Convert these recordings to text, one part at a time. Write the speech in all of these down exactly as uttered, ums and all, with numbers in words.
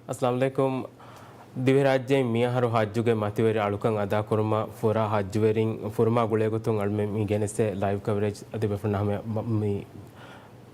އައްސަލާމު ޢަލައިކުމް. ދިވެހިރާއްޖެއިން މިއަހަރު ޙައްޖުގެ މަތިވެރި އަޅުކަން އަދާކުރުމަށް ފުރާ ޙައްޖުވެރިން ފުރުމާ ގުޅޭގޮތުން އަޅުމެން މި ގެނެސްދޭ ލައިވް ކަވަރޭޖް ދިވެފުންނާ ހަމަ މި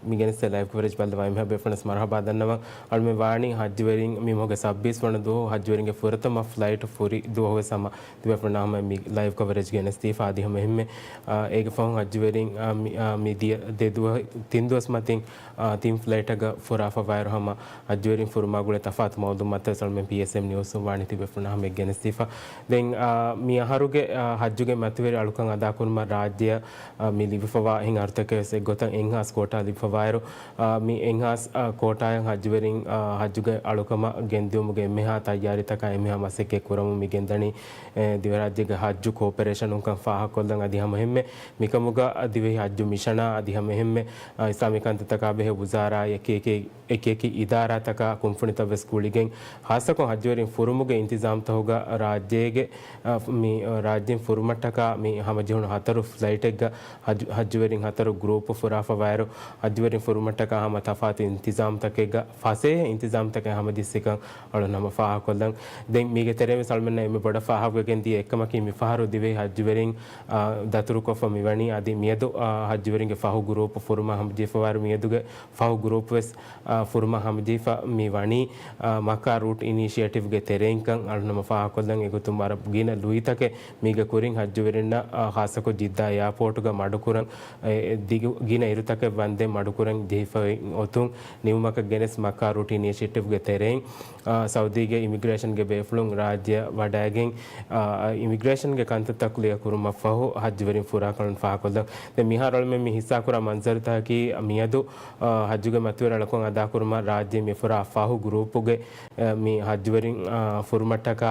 މި ގެނެސްދޭ ލައިވް ކަވަރޭޖް ބައްލަވާ އެންމެހާ ބޭފުޅުންނަށް މަރުޙަބާ ދަންނަވަން. އަޅުމެން ވާނީ ޙައްޖުވެރިން މި މަހުގެ ސައްބީސް ވަނަ ދުވަހު ޙައްޖުވެރިންގެ ފުރަތަމަ ފްލައިޓް ފުރި ދުވަހުވެސް ހަމަ ދިވެފުންނާ ހަމަ މި ލައިވް ކަވަރޭޖް ގެނެސްދީފަ. އަދި ހަމަ އެހެންމެ، އާ، އޭގެ ފަހުން ޙައްޖުވެރިން، އާ، މި، އާ، މި ދިޔަ ދެ ދުވަހު ތިން ދުވަސް މަތިން، އާ، ތިން ފްލައިޓަކަށް ފުރާފަވާއިރު ހަމަ ޙައްޖުވެރިން ފުރުމާ ގުޅޭ ތަފާތު މައުލޫމާތު ވެސް އަޅުމެން ޕީއެސްއެމް ނިއުސް ވާނީ ދިވެފުންނާ ހަމަ ގެނެސްދީފަ. ދެން، އާ، މި އަހަރުގެ، އާ، ޙައްޖުގެ މަތިވެރި އަޅުކަން އަދާކުރުމަށް ރާއްޖެއަށް އާ، މި ލިބިފަވާ އެހެން އަރުތަކެއް ވެސް އެއްގޮތަށް އެއްހާސް ކޯޓާ ލިބިފަވާއިރު، އާ، މި އެއްހާސް، އާ، ކޯޓާއަށް ޙައްޖުވެރިން، އާ، ޙައްޖުގެ އަޅުކަމަށް ގެންދިއުމުގެ އެންމެހާ ތައްޔާރީތަކާ އެންމެހާ މަސައްކަތް ކުރަމުން މި ގެންދަނީ، އެ، ދިވެހިރާއްޖޭގެ ޙައްޖު ކޯޕަރޭޝަނުންކަން ފާހަގަކޮށްލަން. އަދި ހަމައެހެންމެ މިކަމުގަ ދިވެހި ޙައްޖު މިޝަނާ އަދި ހަމައެހެންމެ، އާ، އިސްލާމީ ކަންތައްތަކާ ބެހޭ ވުޒާރާ އެކި އެކި އެކި އެކި އިދާރާތަކާ ކުންފުނިތައް ވެސް ގުޅިގެން، ޚާއްޞަކޮށް ޙައްޖުވެރިން ފުރުމުގެ އިންތިޒާމްތަކުގަ ރާއްޖޭގެ، އަ، މި، އަ، ރާއްޖެއިން ފުރުމަށްޓަކާ މި ހަމަޖެހުނު ހަތަރު ފްލައިޓެއްގަ ޙައްޖު-، ޙައްޖުވެރިން ހަތަރު ގްރޫޕު ފުރާފަވާއިރު، ޙައްޖުވެރިން ފުރުމަށްޓަކާ ހަމަ ތަފާތު އިންތިޒާމްތަކެއްގަ ފަސޭހަ އިންތިޒާމްތަކެއް ހަމަޖެއްސިކަން އަޅުން ހަމަ ފާހަގަކޮށްލަން. ދެން މީގެ ތެރެއިން ވެސް އަޅުމެންނަށް އެންމެ ބޮޑަށް ފާހަގަވެގެން ދިޔަ އެއްކަމަކީ، މިފަހަރު ދިވެހި ޙައްޖުވެރިން، އާ، ދަތުރުކޮށްފަ މިވަނީ. އަދި މިއަދު، އާ، ޙައްޖުވެރިންގެ ފަހު ގްރޫޕު ފުރުމަށް ހަމަޖެހިފަވާއިރު މިއަދުގެ ފަހު ގްރޫޕް ވެސް، އާ، ފުރުމަށް ހަމަޖެހިފަ މި ވަނީ، އާ، މައްކާ ރޫޓް އިނީޝިއޭޓިވްގެ ތެރެއިންކަން އަޅުނަމަ ފާހަގަކޮށްލަން. އެގޮތުން ވަރަށް ގިނަ ލުއިތަކެއް މީގެ ކުރިން ޙައްޖުވެރިންނަށް، އާ، ޚާއްޞަކޮށް ޖިއްދާ އެއާޕޯޓުގަ މަޑުކުރަން، އެ، އެ، ދިގު ގިނަ އިރުތަކެއް ވަންދެން މަޑުކުރަން ޖެހިފައި އޮތުން ނިމުމަކަށް ގެނެސް މައްކާ ރޫޓް އިނީޝިއޭޓިވްގެ ތެރެއިން، އާ، ސައުދީގެ އިމިގްރޭޝަންގެ ބޭފުޅުން ރާއްޖެއަށް ވަޑައިގެން، އާ، އިމިގްރޭޝަންގެ ކަންތައްތައް ކްލިއަރ ކުރުމަށްފަހު ޙައްޖުވެރިން ފުރާކަން ފާހަގަކޮށްލަން. ދެން މިހާރު އަޅުމެން މި ހިއްސާކުރާ މަންޒަރުތަކަކީ މިއަދު، އާ، ޙައްޖުގެ މަތިވެރި އަޅުކަން އަދާކުރުމަށް ރާއްޖެ މި ފުރާ ފަހު ގްރޫޕުގެ، އާ، މި ޙައްޖުވެރިން، އާ، ފުރުމަށްޓަކާ،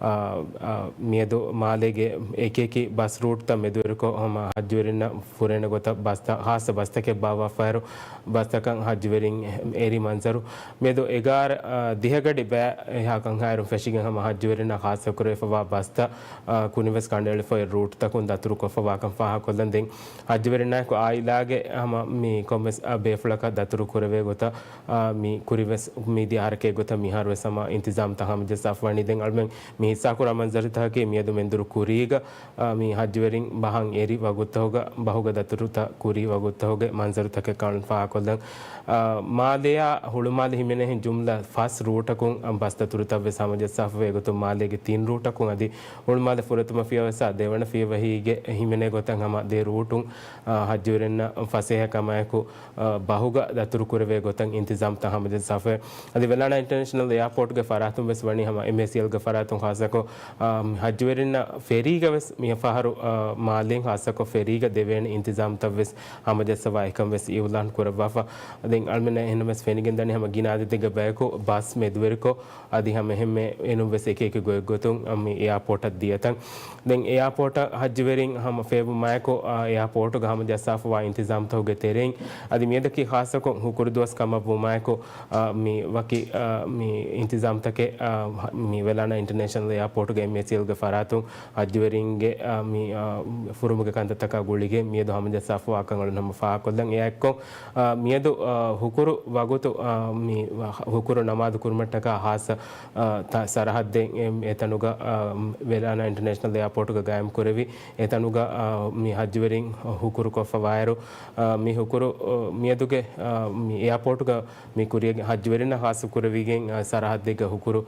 އާ، އާ، މިއަދު މާލޭގެ އެކި އެކި ބަސް ރޫޓްތައް މެދުވެރިކޮށް ހަމަ ޙައްޖުވެރިންނަށް ފުރޭނެ ގޮތަށް ބަސްތައް، ޚާއްޞަ ބަސްތަކެއް ބާއްވާފައިރު ބަސްތަކަށް ޙައްޖުވެރިން އެރި މަންޒަރު. މިއަދު އެގާރަ، އާ، ދިހަގަޑި ބައި އެހާ ކަންހާއިރުން ފެށިގެން ހަމަ ޙައްޖުވެރިންނަށް ޚާއްޞަ ކުރެވިފަވާ ބަސްތައް، އާ، ކުނިވެސް ކަނޑައެޅިފައި ރޫޓްތަކުން ދަތުރުކޮށްފަވާކަން ފާހަގަކޮށްލަން. ދެން ޙައްޖުވެރިންނާއެކު އާއިލާގެ ހަމަ މި ކޮންމެސް، އާ، ބޭފުޅަކަށް ދަތުރު ކުރެވޭ ގޮތަށް، އާ، މި ކުރިވެސް މިދިޔަ އަހަރެކޭ ގޮތަށް މިހާރުވެސް ހަމަ އިންތިޒާމްތައް ހަމަޖައްސާފަ ވަނީ. ދެން އަޅުމެން މި ހިއްސާކުރާ މަންޒަރުތަކަކީ މިއަދު މެންދުރު ކުރީގަ، އާ، މި ޙައްޖުވެރިން ބަހަށް އެރި ވަގުތުތަކުގަ، ބަހުގަ ދަތުރުތައް ކުރި ވަގުތުތަކުގެ މަންޒަރުތަކެއް ކަން ފާހަގަކޮށްލަން. އާ، މާލެއާ ހުޅުމާލެ ހިމެނޭހެން ޖުމްލަ ފަސް ރޫޓަކުން، އަ، ބަސް ދަތުރުތައް ވެސް ހަމަޖައްސާފަވޭ. އެގޮތުން މާލޭގެ ތިން ރޫޓަކުން އަދި ހުޅުމާލެ ފުރަތަމަ ފިޔަވައިސާ ދެވަނަ ފިޔަވަހީގެ ހިމެނޭ ގޮތަށް ހަމަ ދެ ރޫޓުން، އާ، ޙައްޖުވެރިންނަށް ފަސޭހަކަމާއެކު، އާ، ބަހުގަ ދަތުރު ކުރެވޭ ގޮތަށް އިންތިޒާމްތައް ހަމަޖައްސާފަވޭ. އަދި ވެލާނާ އިންޓަރނޭޝަނަލް އެއާޕޯޓްގެ ފަރާތުން ވެސް ވަނީ ހަމަ އެމްއޭސީއެލްގެ ފަރާތުން ޚާއްޞަކޮށް، އާ، ޙައްޖުވެރިންނަށް ފެރީގަ ވެސް މި ފަހަރު، އާ، މާލޭން ޚާއްޞަކޮށް ފެރީގަ ދެވޭނެ އިންތިޒާމްތައް ވެސް ހަމަޖައްސަވާ އެކަން ވެސް އިއުލާން ކުރައްވާފަ. ދެން އަޅުމެންނަށް އެހެންނަމަވެސް ފެނިގެންދަނީ ހަމަ ގިނަ އަދަދެއްގެ ބަޔަކު ބަސް މެދުވެރިކޮށް، އަދި ހަމަ އެހެންމެ އެނޫން ވެސް އެކި އެކި ގޮތްގޮތުން މި އެއާޕޯޓަށް ދިޔަތަން. ދެން އެއާޕޯޓަށް ޙައްޖުވެރިން ހަމަ ފޭބުމާއެކު، އާ، އެއާޕޯޓުގަ ހަމަޖައްސާފަވާ އިންތިޒާމްތަކުގެ ތެރެއިން އަދި މިއަދަކީ ޚާއްޞަކޮށް ހުކުރު ދުވަސް ކަމަށް ވުމާއެކު، އާ، މި ވަކި، އާ، މި އިންތިޒާމްތަކެއް، އާ، މި ވެލާނާ އިންޓަރނޭޝަނަލް އެއާޕޯޓުގެ އެމްއޭސީއެލްގެ ފަރާތުން ޙައްޖުވެރިންގެ، އާ، މި، އާ، ފުރުމުގެ ކަންތައްތަކާ ގުޅިގެން މިއަދު ހަމަޖައްސާފަވާކަން އަޅުން ހަމަ ފާހަގަކޮށްލަން. އެއާއެއްކޮށް، އާ، މިއަދު، އާ، ހުކުރު ވަގުތު، އާ، މި ހުކުރު ނަމާދު ކުރުމަށްޓަކާ ޚާއްޞަ، އާ، ތަ-، ސަރަހައްދެއް އެ-، އެތަނުގަ، އާ، ވެލާނާ އިންޓަރނޭޝަނަލް އެއާޕޯޓުގަ ގާއިމް ކުރެވި އެތަނުގަ، އާ، މި ޙައްޖުވެރިން ހުކުރު ކޮށްފަ ވާއިރު، އާ، މި ހުކުރު، އާ، މިއަދުގެ، އާ، މި އެއާޕޯޓުގަ މި ކުރިޔަށް ޙައްޖުވެރިންނަށް ޚާއްޞަ ކުރެވިގެން، އާ، ސަރަހައްދެއްގަ ހުކުރު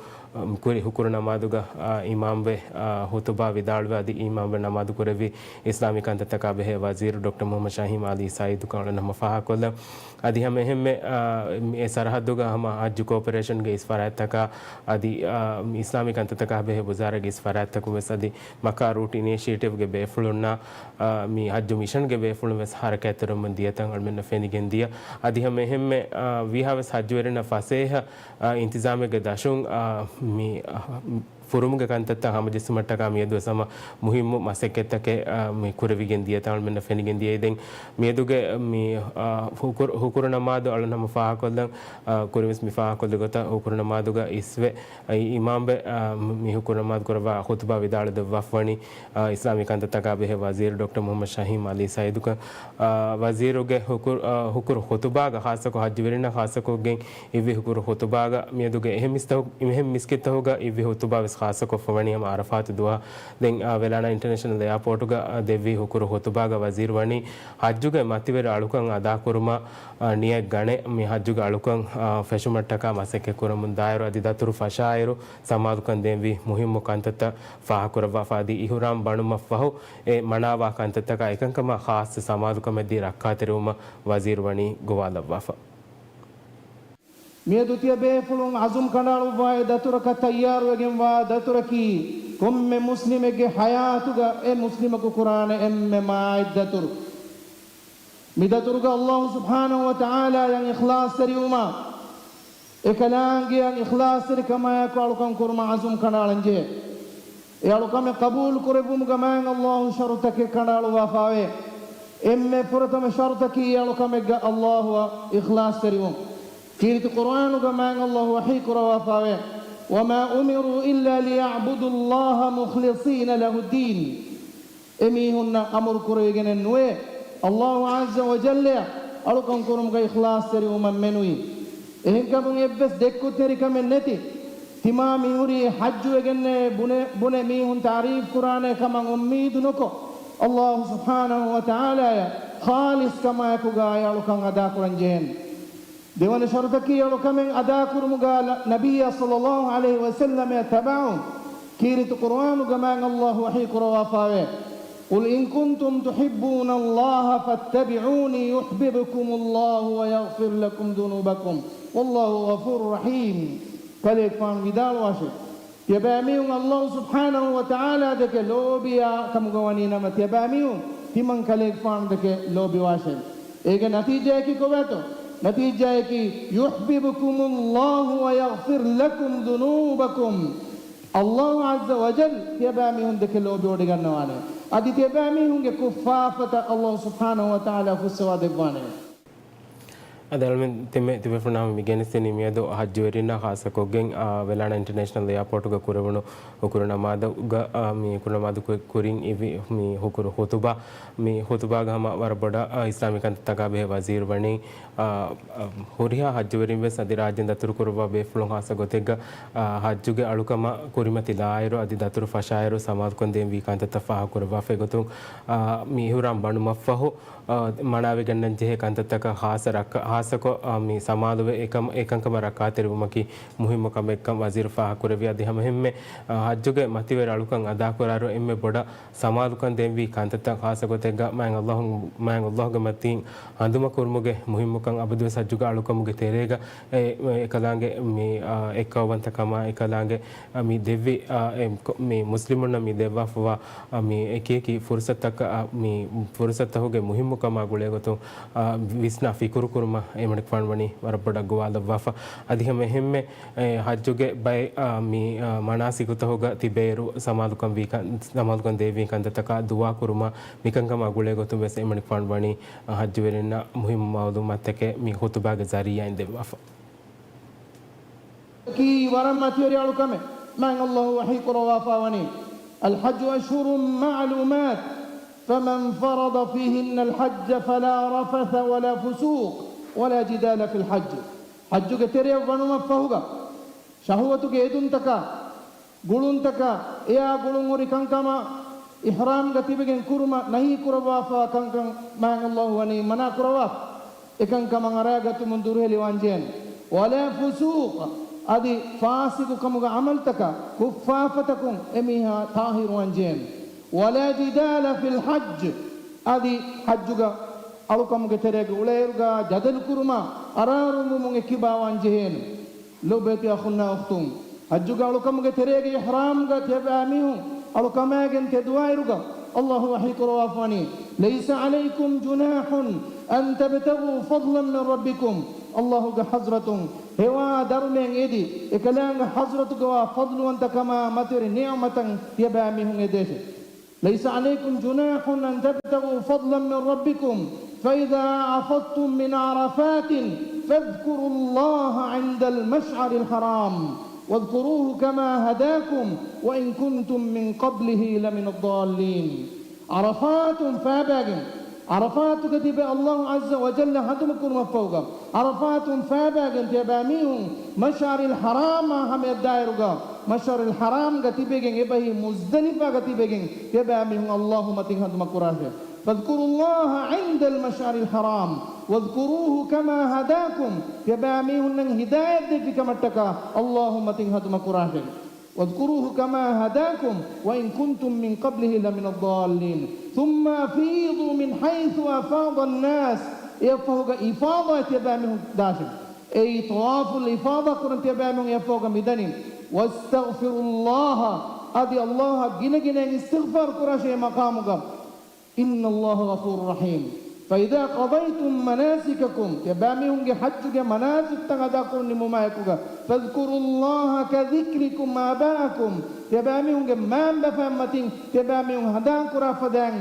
ކުރި ހުކުރު ނަމާދުގަ، އާ، އިމާމްވެ، އާ، ޚުތުބާ ވިދާޅުވެ އަދި އިމާމްވެ ނަމާދު ކުރެއްވި އިސްލާމީ ކަންތައްތަކާ ބެހޭ ވަޒީރު ޑޮކްޓަރ މުޙައްމަދު ޝާހީމް އަލީ ސައީދު ކަން އަޅުން ހަމަ ފާހަގަކޮށްލަން. އަދި ހަމަ އެހެންމެ، އާ، އެ ސަރަހައްދުގަ ހަމަ ޙައްޖު ކޯޕަރޭޝަންގެ އިސް ފަރާތްތަކާ އަދި، އާ، އިސްލާމީ ކަންތައްތަކާ ބެހޭ ވުޒާރާގެ އިސް ފަރާތްތަކުން ވެސް އަދި މައްކާ ރޫޓް އިނީޝިއޭޓިވްގެ ބޭފުޅުންނާ، އާ، މި ޙައްޖު މިޝަންގެ ބޭފުޅުން ވެސް ޙަރަކާތްތެރިވަމުން ދިޔަތަން އަޅުމެންނަށް ފެނިގެން ދިޔަ. އަދި ހަމަ އެހެންމެ، އާ، ވީހާވެސް ޙައްޖުވެރިންނަށް ފަސޭހަ އާ، އިންތިޒާމެއްގެ ދަށުން، އާ، މި، އާ، ފުރުމުގެ ކަންތައްތައް ހަމަޖެއްސުމަށްޓަކާ މިއަދުވެސް ހަމަ މުހިއްމު މަސައްކަތްތަކެއް، އާ، މި ކުރެވިގެން ދިޔަތާ އަޅުމެންނަށް ފެނިގެން ދިޔައީ. ދެން މިއަދުގެ މި، އާ، ހުކުރު، ހުކުރު ނަމާދު އަޅުން ހަމަ ފާހަގަކޮށްލަން، އާ، ކުރިންވެސް މި ފާހަގަކޮށްލި ގޮތަށް ހުކުރު ނަމާދުގަ އިސްވެ، އައި، އިމާމްވެ، އާ، މި ހުކުރު ނަމާދު ކުރައްވާ ޚުތުބާ ވިދާޅު ދެއްވާފަވަނީ، އާ، އިސްލާމީ ކަންތައްތަކާ ބެހޭ ވަޒީރު ޑޮކްޓަރ މުޙައްމަދު ޝަހީމް ޢަލީ ސައީދުކަން، އާ، ވަޒީރުގެ ހުކުރު، އާ، ހުކުރު ޚުތުބާގަ ޚާއްޞަކޮށް ޙައްޖުވެރިންނަށް ޚާއްޞަކޮށްގެން އިއްވި ހުކުރު ޚުތުބާގަ މިއަދުގެ އެހެން މިސްތަހު-، އެހެން މިސްކިތްތަހުގަ އިއްވި ޚުތުބާވެސް ޚާއްޞަކޮށްފަވަނީ ހަމަ ޢަރަފާތު ދުވަހަށް. ދެން، އާ، ވެލާނާ އިންޓަރނޭޝަނަލް އެއާޕޯޓުގަ، އާ، ދެއްވި ހުކުރު ޚުތުބާގަ ވަޒީރު ވަނީ ޙައްޖުގެ މަތިވެރި އަޅުކަން އަދާކުރުމަށް، އާ، ނިޔަތް ގަނެ، މި ޙައްޖުގެ އަޅުކަން، އާ، ފެށުމަށްޓަކާ މަސައްކަތް ކުރަމުން ދާއިރު އަދި ދަތުރު ފަށާއިރު ސަމާލުކަން ދޭންވީ މުހިއްމު ކަންތައްތައް ފާހަގަކުރައްވާފަ އަދި އިޙުރާމް ބަނުމަށްފަހު އެ މަނާވާ ކަންތައްތަކާ އެކަންކަމާ ޚާއްޞަ ސަމާލުކަމެއްދީ ރައްކާތެރިވުމަށް ވަޒީރު ވަނީ ގޮވާލައްވާފަ. މިއަދު ތިޔަބޭފުޅުން ޢަޒުމް ކަނޑައަޅުއްވާ އެ ދަތުރަކަށް ތައްޔާރުވެގެންވާ ދަތުރަކީ، ކޮންމެ މުސްލިމެއްގެ ޙަޔާތުގަ އެ މުސްލިމަކު ކުރާނެ އެންމެ މާތް ދަތުރު. މި ދަތުރުގަ ﷲ ސުބްޙާނަހޫ ވަތަޢާލާއަށް އިޚްލާޞްތެރިވުމާ، އެކަލާނގެއަށް އިޚްލާޞްތެރިކަމާއެކު އަޅުކަން ކުރުމަށް ޢަޒުމް ކަނޑައަޅަންޖެހޭ. އެ އަޅުކަމެއް ޤަބޫލު ކުރެއްވުމުގަ މާތް ﷲ ޝަރުޠަކެއް ކަނޑައަޅުއްވާފައިވޭ. އެންމެ ފުރަތަމަ ޝަރުޠަކީ އެ އަޅުކަމެއްގަ ﷲ އަށް އިޚްލާޞްތެރިވުން. ކީރިތި ޤުރުއާނުގަ މާތް ﷲ ވަޙީ ކުރައްވާފައިވޭ، وما أمروا إلا ليعبدوا الله مخلصين له الدين. އެމީހުންނަށް އަމުރު ކުރެވިގެނެއް ނުވޭ، ﷲ ޢައްޒަ ވަޖައްލައަށް އަޅުކަން ކުރުމުގަ އިޚްލާޞްތެރިވުމަށް މެނުވީ. އެހެންކަމުން އެއްވެސް ދެއްކުތެރިކަމެއް ނެތި، ތިމާ މިހުރީ ޙައްޖުވެގެންނޭ ބުނެ، ބުނެ މީހުން ތަޢުރީފް ކުރާނޭ ކަމަށް އުއްމީދު ނުކޮށް، ﷲ ސުބްޙާނަހޫ ވަތަޢާލާއަށް ޚާލިޞްކަމާއެކުގައި އަޅުކަން އަދާކުރަންޖެހޭނެ. ދެވަނަ ޝަރުޠަކީ އަޅުކަމެއް އަދާކުރުމުގަ ނަ-، ނަބިއްޔާ ޞައްލައްލާހު ޢަލައިހި ވަސައްލަމައަށް ތަބަޢުން. ކީރިތި ޤުރުއާނުގަ މާތް ﷲ ވަޙީ ކުރައްވާފައިވޭ، قل إن كنتم تحبون الله فاتبعوني يحببكم الله ويغفر لكم ذنوبكم والله غفور رحيم. ކަލޭގެފާނު ވިދާޅުވާށޭ، ތިޔަބައިމީހުން ﷲ ސުބްޙާނަހޫ ވަތަޢާލާ ދެކެ ލޯބިޔާ ކަމުގަ ވަނީ ނަމަ، ތިޔަބައިމީހުން ތިމަން ކަލޭގެފާނު ދެކެ ލޯބިވާށޭ. އޭގެ ނަތީޖާއަކީ ކޮބާތޯ؟ ނަތީޖާއަކީ، يحببكم الله ويغفر لكم ذنوبكم. ﷲ ޢައްޒަ ވަޖައްލަ ތިޔަބައިމީހުން ދެކެ ލޯބިވޮޑިގަންނަވާނެ. އަދި ތިޔަބައިމީހުންގެ ކުށްފާފަތައް ﷲ ސުބްޙާނަހޫ ވަތަޢާލާ ފުއްސަވާ ދެއްވާނެ. އަދި އަޅުމެން ތިމެ-، ތިބޭފުޅުންނާ މި ގެނެސްދެނީ މިއަދު ޙައްޖުވެރިންނާ ޚާއްޞަކޮށްގެން، އާ، ވެލާނާ އިންޓަރނޭޝަނަލް އެއާޕޯޓުގަ ކުރެވުނު ހުކުރު ނަމާދުގަ، އާ، މި ހުކުރު ނަމާދު ކު-، ކުރިން އިވި މި ހުކުރު ޚުތުބާ، މި ޚުތުބާގަ ހަމަ ވަރަށް ބޮޑަށް، އާ، އިސްލާމީ ކަންތައްތަކާ ބެހޭ ވަޒީރު ވަނީ، އާ، އާ، ހުރިހާ ޙައްޖުވެރިން ވެސް އަދި ރާއްޖޭން ދަތުރު ކުރައްވާ ބޭފުޅުން ޚާއްޞަ ގޮތެއްގަ، އާ، ޙައްޖުގެ އަޅުކަމަށް ކުރިމަތިލާއިރު އަދި ދަތުރު ފަށާއިރު ސަމާލުކަން ދޭންވީ ކަންތައްތައް ފާހަގަކުރައްވާފައި ގޮތުން، އާ، މި އިޙުރާމް ބަނުމަށްފަހު، އާ، މަނާވެގަންނަން ޖެހޭ ކަންތައްތަކަށް ޚާއްޞަ ރައްކަ-، ޚާއްޞަކޮށް، އާ، މި ސަމާލުވެ އެކަން-، އެކަންކަމަށް ރައްކާތެރިވުމަކީ މުހިއްމު ކަމެއްކަން ވަޒީރު ފާހަގަކުރެއްވި. އަދި ހަމައެހެންމެ، އާ، ޙައްޖުގެ މަތިވެރި އަޅުކަން އަދާކުރާއިރު އެންމެ ބޮޑަށް ސަމާލުކަން ދޭންވީ ކަންތައްތައް ޚާއްޞަ ގޮތެއްގަ މާތް ﷲ، މާތް ﷲގެ މަތީން ހަނދުމަކުރުމުގެ މުހިއްމުކަން އަބަދުވެސް ޙައްޖުގެ އަޅުކަމުގެ ތެރޭގަ އެ، އެކަލާނގެ މި، އާ، އެއްކައުވަންތަކަމާ އެކަލާނގެ އަ، މި ދެއްވި، އަ، އެ، ކޮ-، މި މުސްލިމުންނަށް މި ދެއްވާފަވާ، އަ، މި އެކިއެކި ފުރުސަތަކަށް، އަ، މި ފުރުސަތަހުގެ މުހިއްމުކަމާ ގުޅޭގޮތުން، އަ، ވިސްނާ ފިކުރުކުރުމަށް އެމަނިކުފާނު ވަނީ ވަރަށް ބޮޑަށް ގޮވާލައްވާފަ. އަދި ހަމަ އެހެންމެ، އެ، ޙައްޖުގެ ބައެއް، އަ، މި، އަ، މަނާސިކުތަހުގަ ތިބޭއިރު ސަމާލުކަން ވީ ކަން-، ސަމާލުކަން ދޭވީ ކަންތައްތަކާ ދުޢާ ކުރުމަށް މިކަންކަމާ ގުޅޭގޮތުން ވެސް އެމަނިކުފާނު ވަނީ، އަ، ޙައްޖުވެރިންނަށް މުހިއްމު މައުލޫމާތުތަކެއް މި ޚުތުބާގެ ޒަރީޢާއިން ދެއްވާފަ. ކީ ވަރަށް މަތިވެރި އަޅުކަމެއް. މާތް ﷲ ވަޙީ ކުރައްވާފަ ވަނީ، الحج أشهر معلومات فمن فرض فيهن الحج فلا رفث ولا فسوق ولا جدال في الحج. ޙައްޖުގެ ތެރެއަށް ވަނުމަށްފަހުގަ، ޝަހުވަތުގެ އެދުންތަކާ، ގުޅުންތަކާ، އެޔާ ގުޅުންހުރި ކަންކަމާ އިޙްރާމްގަ ތިބެގެން ކުރުމަށް ނަހީ ކުރައްވާފަ ކަންކަން މާތް ﷲ ވަނީ މަނާ ކުރައްވާފަ. އެކަންކަމަށް އަރާގަތުމުން ދުރުހެލިވާންޖެހޭނެ. ولا فسوق، އަދި ފާސިގުކަމުގެ ޢަމަލުތަކާ، ކުށްފާފަތަކުން އެމީހާ ޠާހިރުވާންޖެހޭނެ. ولا جدال في الحج، އަދި ޙައްޖުގަ އަޅުކަމުގެ ތެރޭގަ އުޅޭއިރުގަ ޖަދަލުކުރުމާ، އަރާރުންވުމުން އެއްކިބާވާންޖެހޭނެ. ލޮބުވެތި އަޚުންނާ އުޚްތުން، ޙައްޖުގެ އަޅުކަމުގެ ތެރޭގަ އިޙްރާމްގަ ތިޔަބައިމީހުން އަޅުކަމާގެން ތެދުވާއިރުގަ، ﷲ ވަޙީ ކުރައްވާފަވަނީ، ليس عليكم جناح أن تبتغوا فضلا من ربكم. އައްލާހުގެ ޙަޟްރަތުން ހެވާ ދަރުމައިން އެދި، އެކަލާނގެ ޙަޟްރަތުގަވާ ފަޟްލުވަންތަކަމާ މަތިވެރި ނިޢުމަތަށް ތިޔަބައިމީހުން އެދޭށެވެ. ليس عليكم جناح أن تبتغوا فضلا من ربكم فإذا أفضتم من عرفات فاذكروا الله عند المشعر الحرام واذكروه كما هداكم وإن كنتم من قبله لمن الضالين. ޢަރަފާތުން ފައިބައިގެން، ޢަރަފާތުގަ ތިބެ އައްލާހު ޢައްޒަ ވަޖައްލަ ހަނދުމަކުރުމަށްފަހުގަ، ޢަރަފާތުން ފައިބައިގެން ތިޔަބައިމީހުން މަޝްޢަރިލް ޙަރާމާ ހަމަޔަށްދާއިރުގަ، މަޝްޢަރިލް ޙަރާމްގަ ތިބެގެން އެބަހީ މުޒްދަލިފާގަ ތިބެގެން ތިޔަބައިމީހުން އައްލާހު މަތިން ހަނދުމަކުރާށެވެ. فاذكروا الله عند المشعر الحرام واذكروه كما هداكم. ތިޔަބައިމީހުންނަށް ހިދާޔަތް ދެއްވި ކަމަށްޓަކާ އައްލާހު މަތިން ހަނދުމަކުރާށެވެ. واذكروه كما هداكم وإن كنتم من قبله لمن الضالين. ثم أفيضوا من حيث أفاض الناس. އެއަށްފަހުގަ އިފާޟާ ތިޔަބައިމީހުން ދާށެވެ. އެއީ ޠަވާފުލް އިފާޟާ ކުރަން ތިޔަބައިމީހުން އެއަށްފަހުގަ މިދަނީ. واستغفروا الله. އަދި އައްލާހަށް ގިނަގިނައިން އިސްތިޣްފާރު ކުރާށޭ މަޤާމުގަ. إن الله غفور رحيم. فإذا قضيتم مناسككم، ތިޔަބައިމީހުންގެ ޙައްޖުގެ މަނާސިކްތައް އަދާކުރުން ނިމުމާއެކުގަ، فاذكروا الله كذكركم آباءكم، ތިޔަބައިމީހުންގެ މައިންބަފައިން މަތިން ތިޔަބައިމީހުން ހަނދާންކުރާ ފަދައިން،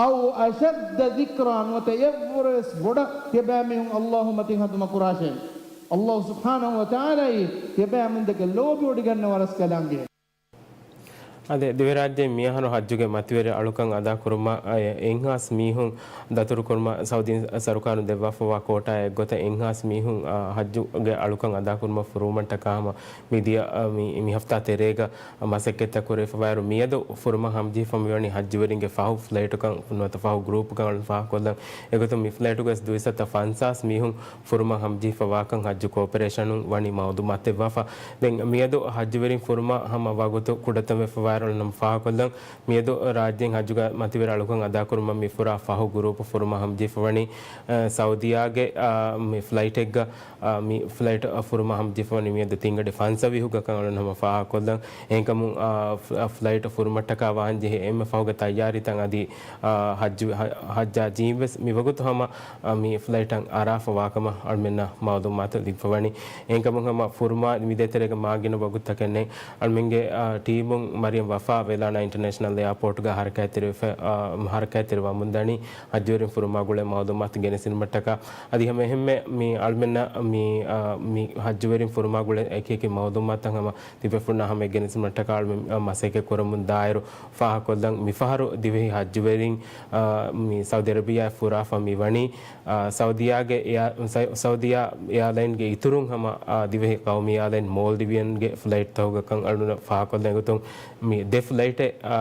أو أشد ذكرا، ނުވަތަ އެއްވުރެވެސް ބޮޑަށް ތިޔަބައިމީހުން އައްލާހު މަތިން ހަނދުމަކުރާށޭ. އައްލާހު ސުބްޙާނަހު ވަތަޢާލާއީ ތިޔަބައިމީހުންދެކެ ލޯބިވޮޑިގަންނަވާ ރަސްކަލާނގެ. އަދި ދިވެހިރާއްޖޭ މިއަހަރު ޙައްޖުގެ މަތިވެރި އަޅުކަން އަދާކުރުމަށް އެއްހާސް މީހުން ދަތުރުކުރުމަށް ސައުދީ ސަރުކާރުން ދެއްވާފައިވާ ކޯޓާއެއްގޮތަށް އެއްހާސް މީހުން، އާ، ޙައްޖުގެ އަޅުކަން އަދާކުރުމަށް ފުރުވުމަށްޓަކާ ހަމަ މިދިޔަ، އާ، މި، މި ހަފްތާ ތެރޭގަ މަސައްކަތްތައް ކުރެވިފައިވާއިރު މިއަދު ފުރުމަށް ހަމަޖެހިފައި މިވަނީ ޙައްޖުވެރިންގެ ފަހު ފްލައިޓުކަން ނުވަތަ ފަހު ގްރޫޕުކަން އަޅުން ފާހަގަކޮށްލަން. އެގޮތުން މި ފްލައިޓުގައި ދުއިސައްތަ ފަންސާސް މީހުން ފުރުމަށް ހަމަޖެހިފައިވާކަން ޙައްޖު ކޯޕަރޭޝަނުން ވަނީ މައުލޫމާތު ދެއްވާފަ. ދެން މިއަދު ޙައްޖުވެރިން ފުރުމަށް ހަމަ ވަގުތު ކުޑަތަން ވެފައިވާއިރު އަޅުން ފާހަގަކޮށްލަން. މިއަދު ރާއްޖޭން ޙައްޖުގެ މަތިވެރި އަޅުކަން އަދާކުރުމަށް މި ފުރާ ފަހު ގްރޫޕު ފުރުމަށް ހަމަޖެހިފަވަނީ، އަ، ސައުދިއާގެ، އަ، މި ފްލައިޓެއްގަ، އަ، މި ފްލައިޓް، އަ، ފުރުމަށް ހަމަޖެހިފަވަނީ މިއަދު ތިންގަޑި ފަންސަވީހުގަކަން އަޅުން ހަމަ ފާހަގަކޮށްލަން. އެހެންކަމުން، އަ، ފް-، އަ، ފްލައިޓް ފުރުމަށްޓަކާ ވާހަންޖެހޭ އެންމެ ފަހުގެ ތައްޔާރީތައް އަދި، އަ، ޙައްޖު، ޙަ-، ޙައްޖާ ޖީން ވެސް މިވަގުތު ހަމަ އަ، މި ފްލައިޓަށް އަރާފަ ވާކަމަށް އަޅުމެންނަށް މައުލޫމާތު ލިބިފަވަނީ. އެހެންކަމުން ހަމަ ފުރުމާ މި ދޭތެރޭގަ މާ ގިނަ ވަގުތުތަކެއް ނެތް. އަޅުމެންގެ، އަ، ޓީމުން މަރިޔަމް ވަފާ ވެލާނާ އިންޓަރނޭޝަނަލް އެއާޕޯޓުގަ ހަރަކާތްތެރިވެފަ-، އަ، ހަރަކާތްތެރިވަމުންދަނީ ޙައްޖުވެރިން ފުރުމާ ގުޅޭ މައުލޫމާތު ގެނެސްދިނުމަށްޓަކާ. އަދި ހަމައެހެންމެ މި އަޅުމެންނަށް މި، އަ، މި ޙައްޖުވެރިން ފުރުމާ ގުޅޭ އެކިއެކި މައުލޫމާތުތައް ހަމަ ތިބޭފުޅުންނާ ހަމައަށް ގެނެސްދިނުމަށްޓަކާ އަޅުމެން، އަ، މަސައްކަތް ކުރަމުން ދާއިރު، ފާހަގަކޮށްލަން މިފަހަރު ދިވެހި ޙައްޖުވެރިން، އާ، މި ސައުދި އަރަބިއާއަށް ފުރާފަ މިވަނީ، އާ، ސައުދިއާގެ އެއާ-، ސަ-، ސައުދިއާ އެއާލައިންގެ އިތުރުން ހަމަ، އާ، ދިވެހި ޤައުމީ އެއާލައިން މޯލްޑިވިއަންގެ ފްލައިޓްތަކުގަކަން އަޅުން ފާހަގަކޮށްލަން އެގޮތުން މި ދެ ފްލައިޓެއް، އާ،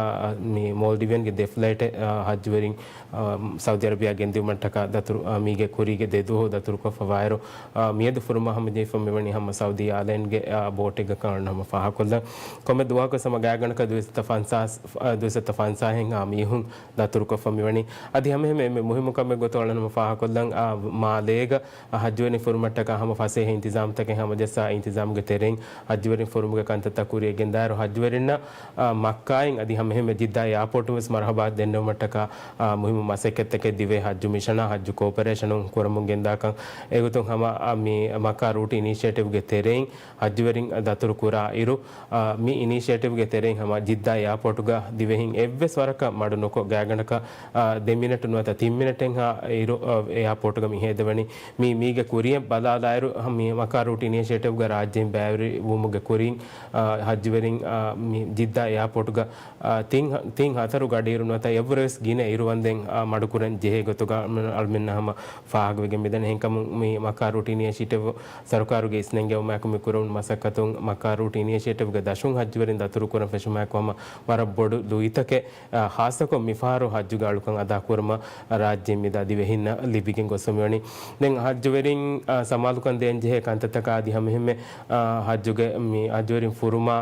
މި މޯލްޑިވިއަންގެ ދެ ފްލައިޓެއް، އާ، ޙައްޖުވެރިން، އާ، ސައުދި އަރަބިއާ ގެންދިއުމަށްޓަކާ ދަތުރު، އާ، މީގެ ކުރީގެ ދެ ދުވަހު ދަތުރުކޮށްފަވާއިރު، އާ، މިއަދު ފުރުމާ ހަމަޖެހިފަ މިވަނީ ހަމަ ސައުދީ އެއާލައިންގެ، އާ، ބޯޓެއްގަކަން އަޅުން ހަމަ ފާހަގަކޮށްލަން. ކޮންމެ ދުވަހަކު ސަމަ ގާތްގަނޑަކަށް ދުވިސައްތަ ފަންސާސް، އާ، ދުވިސައްތަ ފަންސާހެއްހާ މީހުން ދަތުރުކޮށްފަ މިވަނީ. އަދި ހަމައެހެންމެ އެންމެ މުހިއްމު ކަމެއް ގޮތުން އަޅުން ހަމަ ފާހަގަކޮށްލަން، އާ، މާލޭގަ އަ، ޙައްޖުވެރި ފުރުމަށްޓަކާ ހަމަ ފަސޭހަ އިންތިޒާމްތަކެއް ހަމަޖައްސާ އިންތިޒާމްގެ ތެރެއިން ޙައްޖުވެރިން ފުރުމުގެ ކަންތައްތައް ކުރިއަށް ގެންދާއިރު، ޙައްޖުވެރިންނަށް، އަ، މައްކާއިން އަދި ހަމައެހެންމެ ޖިއްދާ އެއާޕޯޓުން ވެސް މަރުޙަބާ ދެންނެވުމަށްޓަކާ، އަ، މުހިއްމު މަސައްކަތްތަކެއް ދިވެހި ޙައްޖު މިޝަނާ ޙައްޖު ކޯޕަރޭޝަނުން ކުރަމުން ގެންދާކަން. އެގޮތުން ހަމަ، އަ، މި މައްކާ ރޫޓް އިނީޝިއޭޓިވްގެ ތެރެއިން ޙައްޖުވެރިން ދަތުރު ކުރާ އިރު، އާ، މި އިނީޝިއޭޓިވްގެ ތެރެއިން ހަމަ ޖިއްދާ އެއާޕޯޓުގަ ދިވެހިން އެއްވެސް ވަރަކަށް މަޑު ނުކޮށް، ގާތްގަނޑަކަށް، އާ، ދެ މިނެޓު ނުވަތަ ތިން މިނެޓެއްހާ އިރު، އާ، އެއާޕޯޓުގަ މި ހޭދަވަނީ. މީ، މީގެ ކުރިއަށް ބަލާލާއިރު، މި މައްކާ ރޫޓް އިނީޝިއޭޓިވްގަ ރާއްޖެއިން ބައިވެރިވުމުގެ ކުރިން، އާ، ޙައްޖުވެރިން، އާ، މި ޖިއްދާ އެއާޕޯޓުގަ، އާ، ތިން ހަ-، ތިން ހަތަރު ގަޑިއިރު ނުވަތަ އެއްވުރެވެސް ގިނަ އިރުވަންދެން، އާ، މަޑުކުރަން ޖެހޭ ގޮތުގަ އަޅުމެންނަށް ހަމަ ފާހަގަވެގެން މިދަނީ. އެހެންކަމުން މި މައްކާ ރޫޓް އިނީޝިއޭޓިވް ސަރުކާރުގެ އިސްނެންގެވުމާއެކު މި ކުރެވުނު މަސައްކަތުން މައްކާ ރޫޓް އިނީޝިއޭޓިވްގެ ދަށުން ޙައްޖުވެރިން ދަތުރުކުރަން ފެށުމާއެކު ހަމަ ވަރަށް ބޮޑު ލުއިތަކެއް، އާ، ޚާއްޞަކޮށް މިފަހަރު ޙައްޖުގެ އަޅުކަން އަދާކުރުމަށް ރާއްޖެ މިދާ ދިވެހިންނަށް ލިބިގެން ގޮސްފަ މިވަނީ. ދެން ޙައްޖުވެރިން، އާ، ސަމާލުކަން ދޭންޖެހޭ ކަންތައްތަކާ އަދި ހަމައެހެންމެ، އާ، ޙައްޖުގެ މި ޙައްޖުވެރިން ފުރުމާ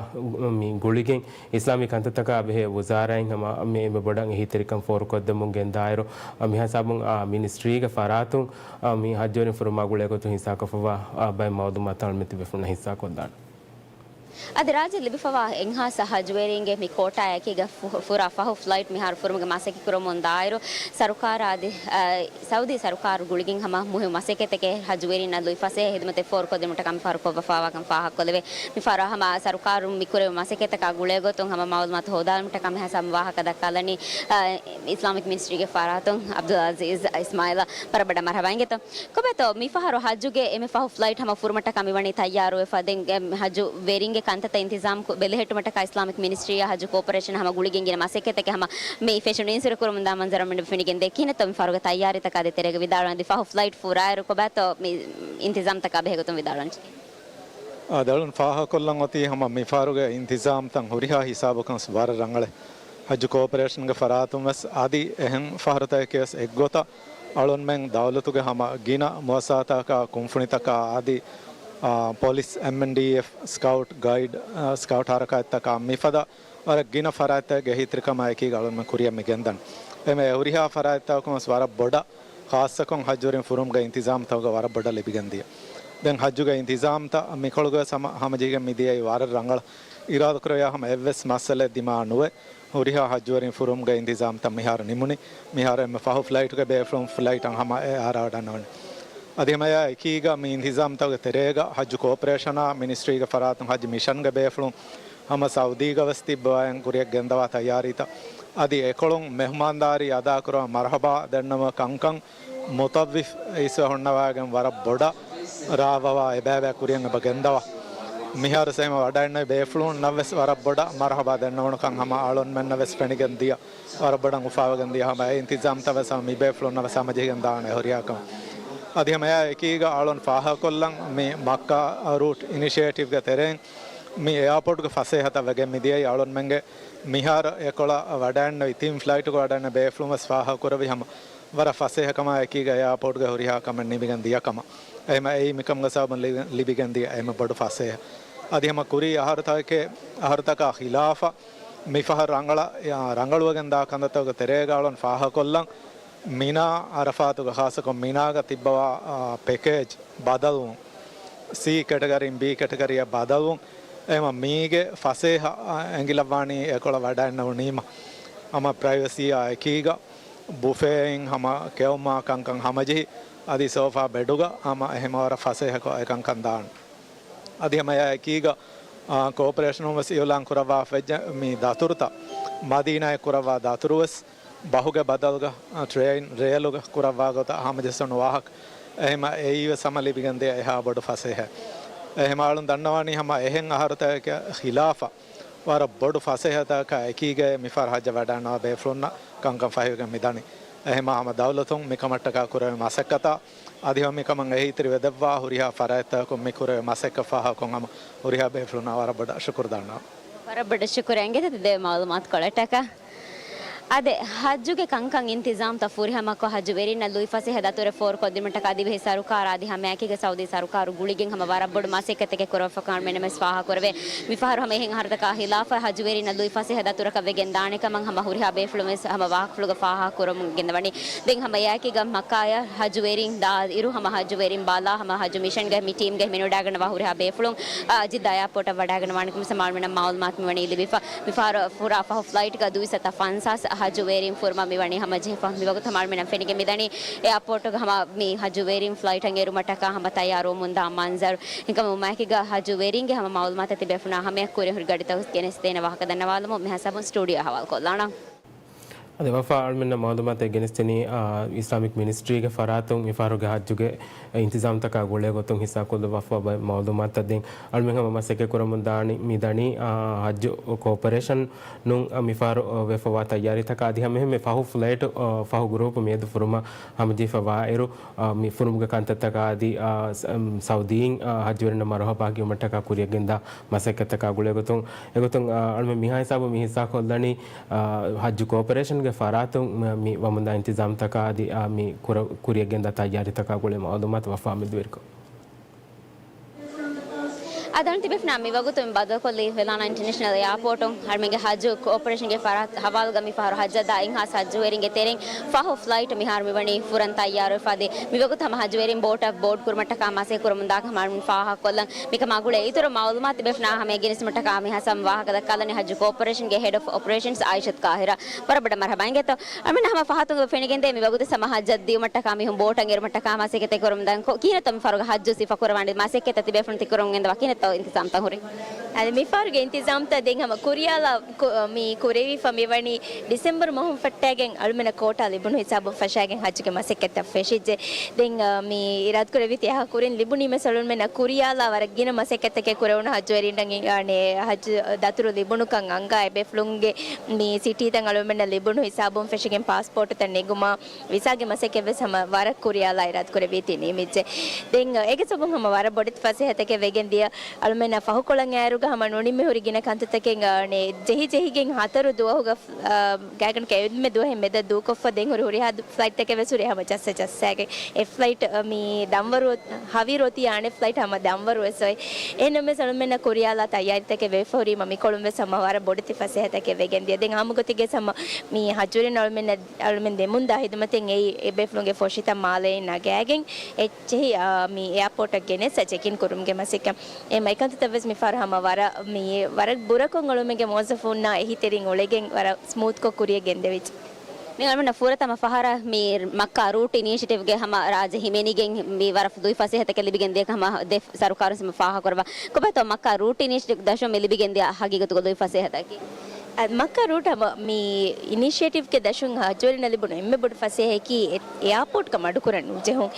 މި ގުޅިގެން އިސްލާމީ ކަންތައްތަކާ ބެހޭ ވުޒާރާއިން ހަމަ މި އެންމެ ބޮޑަށް އެހީތެރިކަން ފޯރުކޮށްދެމުން ގެންދާއިރު، އާ، މިހިސާބުން، އާ، މިނިސްޓްރީގެ ފަރާތުން، އާ، މި ޙައްޖުވެރިން ފުރުމާ ގުޅޭ ގޮތުން ހިއްސާކޮށްފައިވާ، އާ، ބައެއް މައުލޫމާތު އަޅުމެން ތިބޭފުޅުންނަށް ހިއްސާކޮށްލާނަން. އަދި ރާއްޖެ ލިބިފަވާ އެއްހާސް ހައްޖުވެރިންގެ މި ކޯޓާ އެކީގަ ފު-، ފުރާ ފަހު ފްލައިޓް މިހާރު ފުރުމުގެ މަސައްކަތް ކުރަމުން ދާއިރު، ސަރުކާރާ އަދި، އަ، ސައުދީ ސަރުކާރު ގުޅިގެން ހަމަ މުހިންމު މަސައްކަތްތަކެއް ހައްޖުވެރިންނަށް ލުއިފަސޭހަ ހިދުމަތެއް ފޯރުކޮށްދިނުމަށްޓަކާ މިފަހަރު ކޮށްފަވާކަން ފާހަގަކޮށްލެވޭ. މިފަހަރު ހަމަ ސަރުކާރުން މިކުރެވޭ މަސައްކަތްތަކާ ގުޅޭގޮތުން ހަމަ މައުލޫމާތު ހޯދާލުމަށްޓަކާ މިހާ ހަމަ ވާހަކަ ދައްކާލަނީ، އަ، އިސްލާމިކް މިނިސްޓްރީގެ ފަރާތުން އަބްދުލް އަޒީޒް އިސްމާއިލް. ވަރަށް ބޮޑަށް މަރުޙަބާ އިނގޭތޯ. ކޮބާތޯ މިފަހަރު ހައްޖުގެ އެންމެ ފަހު ފްލައިޓް ހަމަ ފުރުމަށްޓަކާ މިވަނީ ތައްޔާރުވެފަ. ދެން އެ ހައްޖު ވެރިންގެ ކަންތައްތައް އިންތިޒާމް ކު-، ބެލެހެއްޓުމަށްޓަކާ އިސްލާމިކް މިނިސްޓްރީއާ ހައްޖު ކޯޕަރޭޝަން ހަމަ ގުޅިގެން ގިނަ މަސައްކަތްތަކެއް ހަމަ މި ފެށުނީން ސުރެ ކުރަމުންދާ މަންޒަރު މި ފެނިގެން ދޭ. ކިހިނެއްތޯ މިފަހަރުގެ ތައްޔާރީތަކާ ދޭތެރޭގަ ވިދާޅުވަނީ ފަހު ފްލައިޓް ފުރާއިރު ކޮބާތޯ މި އިންތިޒާމްތަކާ ބެހޭގޮތުން ވިދާޅުވަނީ؟ އާ، ދަޅުން ފާހަގަކޮށްލަން އޮތީ ހަމަ މިފަހަރުގެ އިންތިޒާމްތައް ހުރިހާ ހިސާބަކުން ވަރަށް ރަނގަޅޭ. ހައްޖު ކޯޕަރޭޝަންގެ ފަރާތުން ވެސް އަދި އެހެން ފަހަރުތަކެކޭ ވެސް އެއްގޮތަށް އަޅުންމެން ދައުލަތުގެ ހަމަ ގިނަ މުއައްސަސާތަކާ ކުންފުނިތަކާ އަދި، އާ، ޕޮލިސް، އެމްއެންޑީއެފް، ސްކައުޓް ގައިޑް، އާ، ސްކައުޓް ހަރަކާތްތަކާ މިފަދަ ވަރަށް ގިނަ ފަރާތްތަކެއްގެ އެހީތެރިކަމާ އެކީގަ އަޅުންމެން ކުރިއަށް މި ގެންދަނީ. އެމެ ހުރިހާ ފަރާތްތަކުން ވެސް ވަރަށް ބޮޑަށް ޚާއްޞަކޮށް ހައްޖުވެރިން ފުރުމުގެ އިންތިޒާމްތަކުގަ ވަރަށް ބޮޑަށް ލިބިގެންދިޔަ. ދެން ހައްޖުގެ އިންތިޒާމްތައް މިކޮޅުގަ ވެސް ހަމަ ހަމަޖެހިގެން މިދިޔައީ ވަރަށް ރަނގަޅަށް. އިރާދަކުރެއްވިޔާ ހަމަ އެއްވެސް މައްސަލައެއް ދިމާ ނުވެ، ހުރިހާ ހައްޖުވެރިން ފުރުމުގެ އިންތިޒާމްތައް މިހާރު ނިމުނީ. މިހާރު އެންމެ ފަހު ފްލައިޓުގެ ބޭފުޅުން ފްލައިޓަށް ހަމަ އެ އަރާ ވަޑަންނަވަނީ. އަދި ހަމައެއާ އެކީގަ މި އިންތިޒާމްތަކުގެ ތެރޭގަ ހައްޖު ކޯޕަރޭޝަނާ މިނިސްޓްރީގެ ފަރާތުން ހައްޖު މިޝަންގެ ބޭފުޅުން ހަމަ ސައުދީގަ ވެސް ތިއްބަވާގެން ކުރިއަށް ގެންދަވާ ތައްޔާރީތައް. އަދި އެކޮޅުން މެހުމާންދާރީ އަދާކުރާ މަރުޙަބާ ދަންނަވާ ކަންކަން މުތައްވިފް އިސްވެ ހުންނަވާގެން ވަރަށް ބޮޑަށް ރާވަވާ އެބައިބައި ކުރިއަށް އެބަ ގެންދަވާ. މިހާރު ސެމަ ވަޑައިންނެވި ބޭފުޅުންނަށް ވެސް ވަރަށް ބޮޑަށް މަރުޙަބާ ދަންނަވަނުކަން ހަމަ އަޅުންމެންނަށް ވެސް ފެނިގެން ދިޔަ. ވަރަށް ބޮޑަށް އުފާވެގެން ދިޔަ ހަމަ އެ އިންތިޒާމްތައް ވެސް ހަމަ މި ބޭފުޅުންނަށް ވެސް ހަމަޖެހިގެން ދާނެ ހުރިހާ ކަމެއް. އަދި ހަމައެއާ އެކީގަ އަޅުން ފާހަގަކޮށްލަން މި މައްކާ ރޫޓް އިނިޝިއޭޓިވްގެ ތެރެއިން މި އެއާޕޯޓްގެ ފަސޭހަތައް ވެގެން މިދިޔައީ އަޅުންމެންގެ މިހާރު އެކޮޅަށް ވަޑައިންނެވި ތިން ފްލައިޓުގަ ވަޑައިންނެވި ބޭފުޅުން ވެސް ފާހަގަކުރެއްވި ހަމަ ވަރަށް ފަސޭހަކަމާ އެކީގަ އެއާޕޯޓްގެ ހުރިހާ ކަމެއް ނިމިގެން ދިޔަ ކަމަށް. އެހެމަ އެއީ މިކަމުގެ ސަބަބުން ލިބި-، ލިބިގެން ދިޔަ އެހެމަ ބޮޑު ފަސޭހަ. އަދި ހަމަ ކުރީ އަހަރުތަކެ-، އަހަރުތަކާ ޚިލާފަށް މިފަހަރު ރަނގަޅަށް، އާ، ރަނގަޅުވެގެން ދާ ކަންތައްތަކުގެ ތެރޭގަ އަޅުން ފާހަގަކޮށްލަން މިނާ އަރަފާތުގަ ޚާއްޞަކޮށް މިނާގަ ތިއްބަވާ، އާ، ޕެކޭޖް ބަދަލުވުން، ސީ ކެޓަގަރީން ބީ ކެޓަގަރީއަށް ބަދަލުވުން، އެހެމަ މީގެ ފަސޭހަ، އާ، އެނގިލައްވާނީ އެކޮޅަށް ވަޑައިންނެވުނީމަ. ހަމަ ޕްރައިވެސީއާ އެކީގަ ބުފޭއިން ހަމަ ކެއުމާ ކަންކަން ހަމަޖެހި، އަދި ސޯފާ ބެޑުގަ ހަމަ އެހެމަ ވަރަށް ފަސޭހަކޮށް އެކަންކަން ދާން. އަދި ހަމައެއާ އެކީގަ، އާ، ކޯޕަރޭޝަނުން ވެސް އިއުލާން ކުރައްވާފައި މި ދަތުރުތައް، މަދީނާއަށް ކުރައްވާ ދަތުރު ވެސް ބަހުގެ ބަދަލުގަ، އާ، ޓްރެއިން ރޭލުގަ ކުރައްވާ ގޮތަށް ހަމަޖެއްސުނު ވާހަކަ. އެހެމަ އެއީ ވެސް ހަމަ ލިބިގެން ދިޔަ އެހާ ބޮޑު ފަސޭހަ. އެހެމަ އަޅުން ދަންނަވާނީ ހަމަ އެހެން އަހަރުތަކެއް ޚިލާފަށް ވަރަށް ބޮޑު ފަސޭހަތަކާ އެކީގައި މިފަހަރު ހައްޖަށް ވަޑައިންނަވާ ބޭފުޅުންނަށް ކަންކަން ފަހިވެގެން މިދަނީ. އެހެމަ ހަމަ ދައުލަތުން މިކަމަށްޓަކާ ކުރެވޭ މަސައްކަތާ އަދި ހަމަ މިކަމަށް އެހީތެރި ވެދެއްވާ ހުރިހާ ފަރާތްތަކުން މި ކުރެވޭ މަސައްކަތް ފާހަގަކޮށް ހަމަ ހުރިހާ ބޭފުޅުންނަށް ވަރަށް ބޮޑަށް ޝުކުރު ދަންނަވަން. ވަރަށް ބޮޑަށް ޝުކުރިއްޔާ އިނގޭތޯ ދެ މައުލޫމާތުކޮޅަށްޓަކާ. އާދެ، ހައްޖުގެ ކަންކަން އިންތިޒާމްތައް ފުރިހަމަކޮށް، ހައްޖުވެރިންނަށް ލުއިފަސޭހަ ދަތުރެއް ފޯރުކޮށްދިނުމަށްޓަކާ ދިވެހި ސަރުކާރާ އަދި ހަމައެކީގަ ސައުދީ ސަރުކާރު ގުޅިގެން ހަމަ ވަރަށް ބޮޑު މަސައްކަތެއް ކުރައްވާފަ ކަމަށް މިނަމަވެސް ފާހަގަކުރެވޭ. މިފަހަރު ހަމަ އެހެން އަހަރުތަކާ ޚިލާފަށް ހައްޖުވެރިންނަށް ލުއިފަސޭހަ ދަތުރަކަށް ވެގެން ދާނެ ކަމަށް ހަމަ ހުރިހާ ބޭފުޅުން ވެސް ހަމަ ވާހަކަފުޅުގަ ފާހަގަކުރަމުން ގެންދަވަނީ. ދެން ހަމަ އެއާއެކީގަ މައްކާއަށް ހައްޖުވެރިން ދާއިރު ހަމަ ހައްޖުވެރިން ބަލާ ހަމަ ހައްޖު މިޝަންގެ މި ޓީމްގެ މިނުވަޑައިގަންނަވާ ހުރިހާ ބޭފުޅުން، އާ، ޖިއްދާ އެއާޕޯޓަށް ވަޑައިގަންނަވާނެ ކަމަށް މައުލޫމާތު މިވަނީ ލިބިފަ. މިފަހަރު ފުރާ ފަހު ފްލައިޓްގަ ދުއިސައްތަ ފަންސާސް ހައްޖުވެރިން ފުރުމަށް މިވަނީ ހަމަޖެހިފަ. މިވަގުތު ހަމަ މިނަ ފެނިގެން މިދަނީ އެއާޕޯޓުގަ ހަމަ މި ހައްޖުވެރިން ފްލައިޓަށް އެރުމަށްޓަކާ ހަމަ ތައްޔާރުވަމުންދާ މަންޒަރު. ހިނގަމު މައިކިގަ ހައްޖުވެރިންގެ ހަމަ މައުލޫމާތު ތިބޭފުޅުންނާ ހަމަޔަށް ކުރިން ހުރި ގަޑިތަކު ގެނެސްދޭނެ ވާހަކަ ދަންނަވާލަމުން މިހާ ސަބުން ސްޓޫޑިއޯ ހަވާލުކޮށްލާނަން. އަދި ވަފާ އަޅުމެންނަށް މައުލޫމާތެއް ގެނެސްދިނީ، އާ، އިސްލާމިކް މިނިސްޓްރީގެ ފަރާތުން މިފަހަރުގެ ހައްޖުގެ އިންތިޒާމްތަކާ ގުޅޭ ގޮތުން ހިއްސާކޮށްލައްވާފަ ބައެއް މައުލޫމާތުތައް ދިން. އަޅުމެން ހަމަ މަސައްކަތް ކުރަމުން ދާނީ، މި ދަނީ، އާ، ހައްޖު ކޯޕަރޭޝަނުން، އާ، މިފަހަރު، އާ، ވެފަވާ ތައްޔާރީތަކާ އަދި ހަމައެހެންމެ ފަހު ފްލައިޓު، އާ، ފަހު ގްރޫޕު މިއަދު ފުރުމަށް ހަމަޖެހިފަ ވާއިރު، އާ، މި ފުރުމުގެ ކަންތައްތަކާ އަދި، އާ، ސަ-، އަމް، ސައުދީން، އާ، ހައްޖުވެރިންނަށް މަރުހަބާ ކިޔުމަށްޓަކާ ކުރިއަށްގެންދާ މަސައްކަތްތަކާ ގުޅޭގޮތުން، އެގޮތުން، އާ، އަޅުމެން މިހާ ހިސާބު މި ހިއްސާކޮށްލަނީ، އާ، ހައްޖު ކޯޕަރޭޝަންގެ ފަރާތުން މ-، މި ވަމުންދާ އިންތިޒާމްތަކާ އަދި، އާ، މި ކުރ-، ކުރިއަށްގެންދާ ތައްޔާރީތަކާ ގުޅޭ މައުލޫމާތު ވަފާ މެދުވެރިކޮށް. އަދި ތިބޭފުޅުންނާ މިވަގުތު މި ބަދަލުކޮށްލީ ވެލާނާ އިންޓަރނޭޝަނަލް އެއާޕޯޓުން އަޅުމެންގެ ހައްޖު އޮޕަރޭޝަންގެ ފަރާތް ހަވާލުގަ މިފަހަރު ހައްޖަށްދާ އެއްހާސް ހައްޖުވެރިންގެ ތެރެއިން ފަހު ފްލައިޓް މިހާރު މިވަނީ ފުރަން ތައްޔާރުވެފަ. އަދި މިވަގުތު ހަމަ ހައްޖުވެރިން ބޯޓަށް ބޯޑް ކުރުމަށްޓަކާ މަސައްކަތް ކުރަމުންދާކަން އަޅުމެން ފާހަގަކޮށްލަން. މިކަމާ ގުޅޭ އިތުރު މައުލޫމާތު ތިބޭފުޅުންނާ ހަމަޔަށް ގެނެސްދިނުމަށްޓަކާ މިހާ ހަސަން ވާހަކަދައްކާލަނީ ހައްޖު ކޯޕަރޭޝަންގެ ހެޑް އޮފް އޮޕަރޭޝަންސް އާއިޝަތު ކާހިރާ. ވަރަށް ބޮޑަށް މަރުހަބާ އިނގޭތޯ. އަޅުމެންނަށް ހަމަ ފަހަތުން ފެނިގެންދޭ މިވަގުތު ހަމަ ހައްޖަށް ދިޔުމަށްޓަކާ މީހުން ބޯޓަށް އެރުމަށްޓަކާ މަސައްކަތް ކުރަމުންދާން. ކިހިނެއްތޯ މިފަހަރުގެ ހައްޖު ސިފަ ކުރަވާނެ މަސައްކަތްތައް ތިބޭފުޅުން ތިކުރަމުން ގެންދަވާ؟ ކިހިނެއްތޯ އިންތިޒާމްތައް ހުރީ؟ އަދި މިފަހަރުގެ އިންތިޒާމްތައް ދެން ހަމަ ކުރިޔާލާ ކު-، މި ކުރެވިފަ މިވަނީ ޑިސެމްބަރު މަހުން ފައްޓައިގެން އަޅުމެންނަށް ކޯޓާ ލިބުނު ހިސާބުން ފަށާގެން ހައްޖުގެ މަސައްކަތްތައް ފެށިއްޖެ. ދެން، އަ، މި އިރާދަކުރެއްވީތީ އެހާ ކުރިން ލިބުނީމަސް އަޅުމެންނަށް ކުރިޔާލާ ވަރަށް ގިނަ މަސައްކަތްތަކެއް ކުރެވުނު ހައްޖުވެރިންނަށް އި-، އަނެ، ހައްޖު ދަތުރު ލިބުނުކަން އަންގާ އެބޭފުޅުންގެ މި ސިޓީތައް އަޅުމެންނަށް ލިބުނު ހިސާބުން ފެށިގެން ޕާސްޕޯޓުތައް ނެގުމާ ވިސާގެ މަސައްކަތްވެސް ހަމަ ވަރަށް ކުރިޔާލާ އިރާދަކުރެއްވީތީ ނިމިއްޖެ. ދެން އޭގެ ސަބަބުން ހަމަ ވަރަށް ބޮޑެތި ފަސޭހަތަކެއް ވެގެން ދިޔަ އަޅުމެންނަށް ފަހުކޮޅަށް އައިރުގަ ހަމަ ނުނިމި ހުރި ގިނަ ކަންތައްތަކެއް، އަނެ، ޖެހި ޖެހިގެން ހަތަރު ދުވަހުގަ، އަ، ގާތްގަނޑަކަށް އެންމެ ދުވަހެއް މެދަށް ދޫކޮށްފަ ދެން ހުރި ހުރިހާ ދު-، ފްލައިޓްތަކެއް ވެސް ހުރި ހަމަ ޖައްސަ ޖައްސާގެން. އެއް ފްލައިޓް، އަ، މި ދަންވަރު ހަވީރު އޮތީ އަނެއް ފްލައިޓް ހަމަ ދަންވަރު ވެސް އޮތް. އެހެންނަމަވެސް އަޅުމެންނަށް ކުރިޔާލާ ތައްޔާރީތަކެއް ވެފަ ހުރީމަ މިކޮޅުން ވެސް ހަމަ ވަރަށް ބޮޑެތި ފަސޭހަތަކެއް ވެގެން ދިޔަ. ދެން ހަމަ ގޮތެއްގެ ހަމަ މި ހައްޖުވެރިން އަޅުމެންނަށް އަޅުމެން ދެމުންދާ ހިދުމަތެއް އެއީ އެބޭފުޅުންގެ ފޮށިތައް މާލެއިން ނަގާގެން އެއްޗެހި، އާ، މި އެއާޕޯޓަށް ގެނެސް ޗެކްއިން ކުރުމުގެ މަސައްކަތް. އެ މައިކަންތައްތައް ވެސް މިފަހަރު ހަމަ ވަރަށް މި ވަރަށް ބުރަކޮށް އަޅުމެންގެ މުވައްޒަފުންނާ އެހީތެރިން އުޅެގެން ވަރަށް ސްމޫތްކޮށް ކުރިޔަށް ގެންދެވިއްޖެ. ދެން އަޅުމެންނަށް ފުރަތަމަ ފަހަރަށް މި މައްކާ ރޫޓް އިނިޝިއޭޓިވްގެ ހަމަ ރާއްޖެ ހިމެނިގެން މި ވަރަށް ލުއި ފަސޭހަތަކެއް ލިބިގެން ދިޔަކަމަށް ދެ ސަރުކާރުން ހަމަ ފާހަގަކުރައްވާ. ކޮބާތޯ މައްކާ ރޫޓް އިނިޝިއޭޓިވް ދަށުން މި ލިބިގެން ދިޔަ ހަގީގަތުގަ ލުއި ފަސޭހަތަކީ؟ އަ، މައްކާ ރޫޓް ހަމަ މި އިނިޝިއޭޓިވްގެ ދަށުން ހައްޖުވެރިންނަށް ލިބުނު އެންމެ ބޮޑު ފަސޭހައަކީ އެ-، އެއާޕޯޓްކަމަށް މަޑުކުރަން ނުޖެހުން.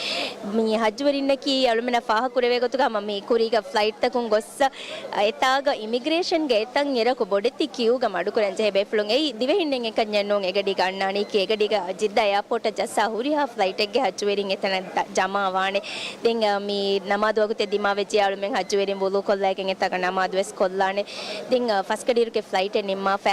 މި ހައްޖުވެރިންނަކީ އަޅުމެންނަށް ފާހަގަކުރެވޭ ގޮތުގަ ހަމަ މި ކުރީގަ ފްލައިޓްތަކުން ގޮއްސަ، އެތާގަ އިމިގްރޭޝަންގެ އެތަން އިރަކު ބޮޑެތި ކިއުގަ މަޑުކުރަން ޖެހޭ ބޭފުޅުން. އެއީ ދިވެހިންނެއް އެކަންޏެއް ނޫން. އެގަޑީގަ އަންނާނީކީ އެގަޑީގަ ޖިއްދާ އެއާޕޯޓަށް ޖައްސާ ހުރިހާ ފްލައިޓެއްގެ ހައްޖުވެރިން އެތަނަށް ދަ-، ޖަމާވާނެ. ދެން، އަ، މި ނަމާދު ވަގުތެއް ދިމާވެއްޖެ އަޅުމެން ހައްޖުވެރިން ވުޟޫ ކޮށްލައިގެން އެތާގަ ނަމާދު ވެސް ކޮށްލާނެ. ދެން، އަ، ފަސްގަޑިއިރުގެ ފްލައިޓެއް ނިންމާފައިސް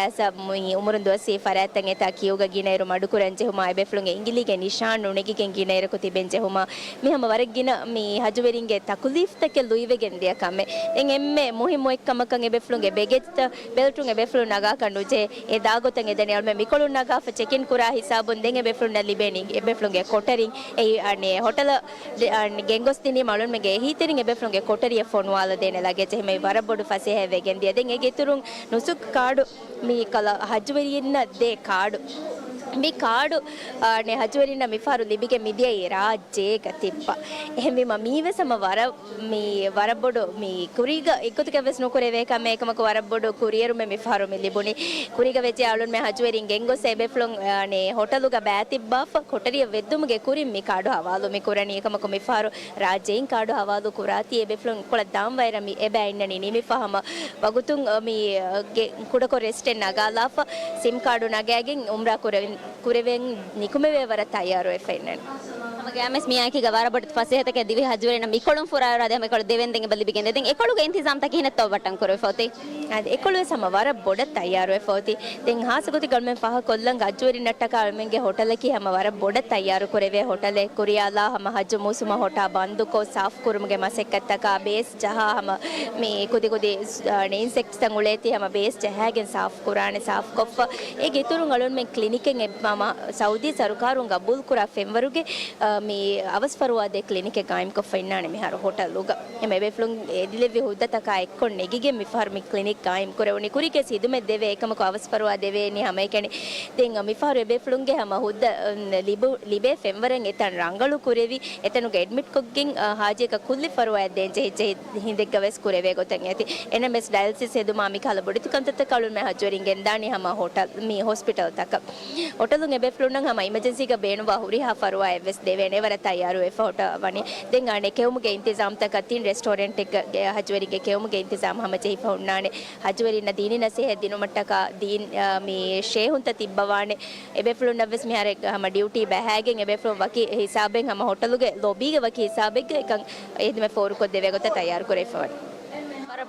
މި އުމުރުން ދުވަސްވީ ފަރާތްތައް އެތާ ކިއުގަ ގިނައިރު މަޑުކުރަން ޖެހުމާ، އެބޭފުޅުންގެ އިނގިލީގެ ނިޝާން ނުނެގިގެން ގިނައިރަކު ތިބެން ޖެހުމާ، މި ހަމަ ވަރަށް ގިނަ މި ހައްޖުވެރިންގެ ތަކުލީފްތަކެއް ލުއިވެގެން ދިޔަ ކަމެއް. ދެން އެންމެ މުހިއްމު އެއްކަމަކަށް އެބޭފުޅުންގެ ބެގޭޖްތައް ބެލްޓުން އެބޭފުޅުން ނަގާކަށް ނުޖެހޭ. އެ ދާގޮތަށް އެދެނީ އަޅުމެން މިކޮޅުން ނަގާފަ ޗެކްއިން ކުރާ ހިސާބުން ދެން އެބޭފުޅުންނަށް ލިބޭނީ އެބޭފުޅުންގެ ކޮޓަރިން، އެ، އަނެ، ހޮޓަލަށް ދެ-، އަން ގެންގޮސްދިނީމަ އަޅުމެންގެ އެހީތެރިން އެބޭފުޅުންގެ ކޮޓަރިއަށް ފޮނުވާލަދޭނެ ލަގޭޖް. އެހެން ވަރަށް ބޮޑު ފަސޭހައެއް ވެގެން ދިޔަ. ދެން އޭގެ އިތުރުން ނުސުކް ކާޑު މި ކަލަ ހައްޖުވެރިންނަށް ދޭ ކާޑު. މި ކާޑު، އަނެ، ހައްޖުވެރިންނަށް މިފަހަރު ލިބިގެން މިދިޔައީ ރާއްޖޭގަ ތިއްބާ. އެހެންވީމަ މީވެސް ހަމަ ވަރަށް މި ވަރަށް ބޮޑު މި ކުރީގަ އެއްގޮތަކަށް ވެސް ނުކުރެވޭ ކަމެއް. އެކަމަކު ވަރަށް ބޮޑު ކުރިއެރުމެއް މިފަހަރު މި ލިބުނީ. ކުރީގަ ވެއްޖެ އަޅުންމެ ހައްޖުވެރިން ގެންގޮސް އެބޭފުޅުން، އަނެ، ހޮޓަލުގަ ބައިތިއްބާފަ ކޮޓަރިއަށް ވެއްދުމުގެ ކުރިން މި ކާޑު ހަވާލު މި ކުރަނީ. އެކަމަކު މިފަހަރު ރާއްޖެއިން ކާޑު ހަވާލު ކުރާތީ އެބޭފުޅުން ކޮޅަށް ދާން ވައިރަށް މި އެބަ އިންނަނީ ނިމިފަ ހަމަ ވަގުތުން، އަ، މި، އަ، ގެ ކުޑަކޮށް ރެސްޓެއް ނަގާލާފަ ސިމް ކާޑު ނަގައިގެން އުމްރާ ކުރެވެން، ކުރެވެން ނިކުމެވޭ ވަރަށް ތައްޔާރުވެފަ އިންނަނީ. ހަމަ ގައިމުވެސް މިއާއެކީގަ ވަރަށް ބޮޑެތި ފަސޭހަތަކެއް ދިވެހި ހައްޖުވެރިންނަށް މިކޮޅުން ފުރާވެރިވާ ދެ ހަމަ އެކޮޅު ދެވެން ދެން އެބަ ލިބިގެންދޭ. ދެން އެކޮޅުގެ އިންތިޒާމްތައް ކިހިނެއްތޯ ބައްޓަން ކުރެވިފަ އޮތީ؟ އަދި އެކޮޅުވެސް ހަމަ ވަރަށް ބޮޑަށް ތައްޔާރުވެފަ އޮތީ. ދެން ހާއްސަ ގޮތެއްގަ އަޅުމެން ފާހަގަކޮށްލަން ހައްޖުވެރިންނަށްޓަކާ އަޅުމެންގެ ހޮޓަލަކީ ހަމަ ވަރަށް ބޮޑަށް ތައްޔާރު ކުރެވޭ ހޮޓަލެއް. ކުރިޔާލާ ހަމަ ހައްޖު މޫސުމަށް ހޮޓާ ބަންދުކޮށް ސާފު ކުރުމުގެ މަސައްކަތްތަކާ ބޭސް ޖަހާ ހަމަ މި ކުދި ކުދި، އަ، އިންސެކްޓްސްތައް އުޅޭތީ ހަމަ ބޭސް ޖަހާގެން ސާފު ކުރާނެ، ސާފުކޮށްފަ. އޭގެ އިތުރުން އަޅުންމެން ކްލިނިކެއް އެ-، މަ-، މަ-، ސައުދީ ސަރުކާރުން ގަބޫލުކުރާ ފެންވަރުގެ، އަ، މި އަވަސްފަރުވާ ދޭ ކްލިނިކެއް ގާއިމްކޮށްފަ އިންނާނެ މިހާރު ހޮޓަލުގަ. އެމަ އެބޭފުޅުން އެ ދިލެއްވި ހުއްދަތަކާ އެއްކޮށް ނެގިގެން މިފަހަރު މި ކްލިނިކް ގާއިމް ކުރެވުނީ. ކުރީގެ ހިދުމަތް ދެވޭ އެކަމަކު އަވަސްފަރުވާ ދެވޭނީ ހަމައެކަނި. ދެން މިފަހަރު އެބޭފުޅުންގެ ހަމަ ހުއްދަ، އަ، ލިބު-، ލިބޭ ފެންވަރެއް އެތަން ރަނގަޅު ކުރެވި، އެތަނުގަ އެޑްމިޓްކޮށްގެން، އަ، ހާޖީއަކަށް ކުއްލި ފަރުވާއެއް ދޭން ޖެހި، ޖެހި ހިނދެއްގަ ވެސް ކުރެވޭ ގޮތަށް އެތި. އެނަމެސް ޑަޔަލިސިސް ހެދުމާ މިކަހަލަ ބޮޑެތި ކަންތައްތަކަށް އަޅުމެން ހައްޖުވެރިން ގެންދާނީ ހަމަ ހޮޓަލް، މި ހޮސްޕިޓަލްތަކަށް. ހޮޓަލުން އެބޭފުޅުންނަށް ހަމަ އިމަޖެންސީގަ ބޭނުންވާ ހުރިހާ ފަރުވާއެއް ވެސް ދެވޭނެ. އެވަރަށް ތައްޔާރުވެފަ ހޮޓަލް ވަނީ. ދެން އަނެއް ކެއުމުގެ އިންތިޒާމްތަކަށް ތިން ރެސްޓޯރެންޓެއްގަ ގެ-، ހައްޖުވެރިންގެ ކެއުމުގެ އިންތިޒާމް ހަމަޖެހިފަ ހުންނާނެ. ހައްޖުވެރިންނަށް ދީނީ ނަސޭހަތް ދިނުމަށްޓަކާ ދީން، އަ، މި ޝޭހުންތައް ތިއްބަވާނެ. އެބޭފުޅުންނަށް ވެސް މިހާރު ހަމަ ޑިއުޓީ ބަހައިގެން އެބޭފުޅުން ވަކި ހިސާބެއް ހަމަ ހޮޓަލުގެ ލޮބީގެ ވަކި ހިސާބެއްގަ އެކަން އެ ހިދުމަތް ފޯރުކޮށްދެވޭ ގޮތަށް ތައްޔާރު ކުރެވިފަ ވަނީ.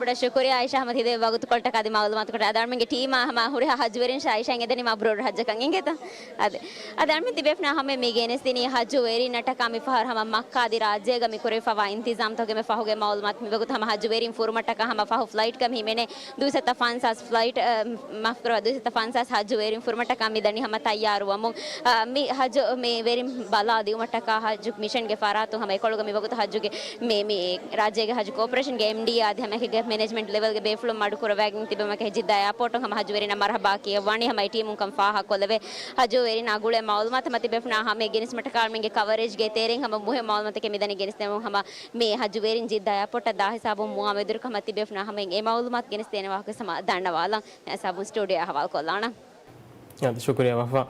ބޮޑަށް ޝުކުރިއްޔާ އާއިޝާ ހަމަ ތިދެ ވަގުތުކޮޅަށްޓަކާ އަދި މައުލޫމާތުކޮޅަށް. އަދި އަޅުމެންގެ ޓީމާ ހަމަ ހުރިހާ ހައްޖުވެރިން އާއިޝާ އިނގޭތަ؟ އަދި، އަދި އަޅުމެން ތިބޭފުޅުންނާ ހަމަ މި ގެނެސްދިނީ ހައްޖުވެރިންނަށްޓަކާ މިފަހަރު ހަމަ މައްކާ އަދި ރާއްޖޭގަ މި ކުރެވިފަވާ އިންތިޒާމްތަކުގެ މި ފަހުގެ މައުލޫމާތު. މިވަގުތު ހަމަ ހައްޖުވެރިން ފުރުމަށްޓަކާ ހަމަ ފަހު ފްލައިޓްގަ މި ހިމެނޭ ދުއިސައްތަ ފަންސާސް ފްލައިޓް، އަ، މާފުކުރައްވާ، ދުއިސައްތަ ފަންސާސް ހައްޖުވެރިން ފުރުމަށްޓަކާ މި ދަނީ ހަމަ ތައްޔާރުވަމުން. އަ، މި ހައްޖު މި ވެރިން ބަލާ ދިއުމަށްޓަކާ ހައްޖު މިޝަންގެ ފަރާތުން ހަމަ އެކޮޅުގަ މިވަގުތު ހައްޖުގެ މި، މި ރާއްޖޭގެ ހައްޖު ކޯޕަރޭޝަންގެ އެމްޑީ އަދި ހަމައެކީގަ މެނޭޖްމަންޓް ލެވެލްގެ ބޭފުޅުން މަޑުކުރައްވައިގެން ތިބެމަކަށް ޖިއްދާ އެއާޕޯޓުން ހަމަ ހައްޖުވެރިންނަށް މަރުހަބާ ކިޔަވާނީ. ހަމަ އެ ޓީމުން ކަން ފާހަގަކޮށްލެވޭ. ހައްޖުވެރިންނާ ގުޅޭ މައުލޫމާތު މަތި ބޭފުޅުންނާ ހަމަ ގެނެސްދިނުމަށްޓަކާ އަޅުމެންގެ ކަވަރޭޖްގެ ތެރެއިން ހަމަ މުހިއްމު މައުލޫމާތަކެއް މިދަނީ ގެނެސްދެމުން. ހަމަ މި ހައްޖުވެރިން ޖިއްދާ އެއާޕޯޓަށް ދާ ހިސާބުން މުއާ މެދުވެރިކޮށް ހަމަ ތިބޭފުޅުންނާ ހަމަ އެ މައުލޫމާތު ގެނެސްދޭނެ ވާހަކަ ހަމަ ދަންނަވާލަން. އެ ހިސާބުން ސްޓޫޑިއޯއާ ހަވާލުކޮށްލާނަން. އަދި ޝުކުރިއްޔާ ވަފާ.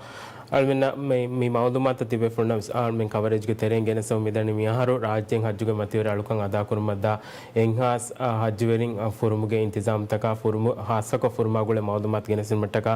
އަޅުމެންނަށް މި، މި މައުލޫމާތަށް ތިބޭފުޅުންނަށް ވެސް އަޅުމެން ކަވަރޭޖްގެ ތެރެއިން ގެނެސްދެމުން މިދަނީ މިއަހަރު ރާއްޖޭން ހައްޖުގެ މަތިވެރި އަޅުކަން އަދާކުރުމަށްދާ އެއްހާސް، އާ، ހައްޖުވެރިން، އާ، ފުރުމުގެ އިންތިޒާމްތަކާ ފުރުމު، ހާއްސަކޮށް ފުރުމާ ގުޅޭ މައުލޫމާތު ގެނެސްދިނުމަށްޓަކާ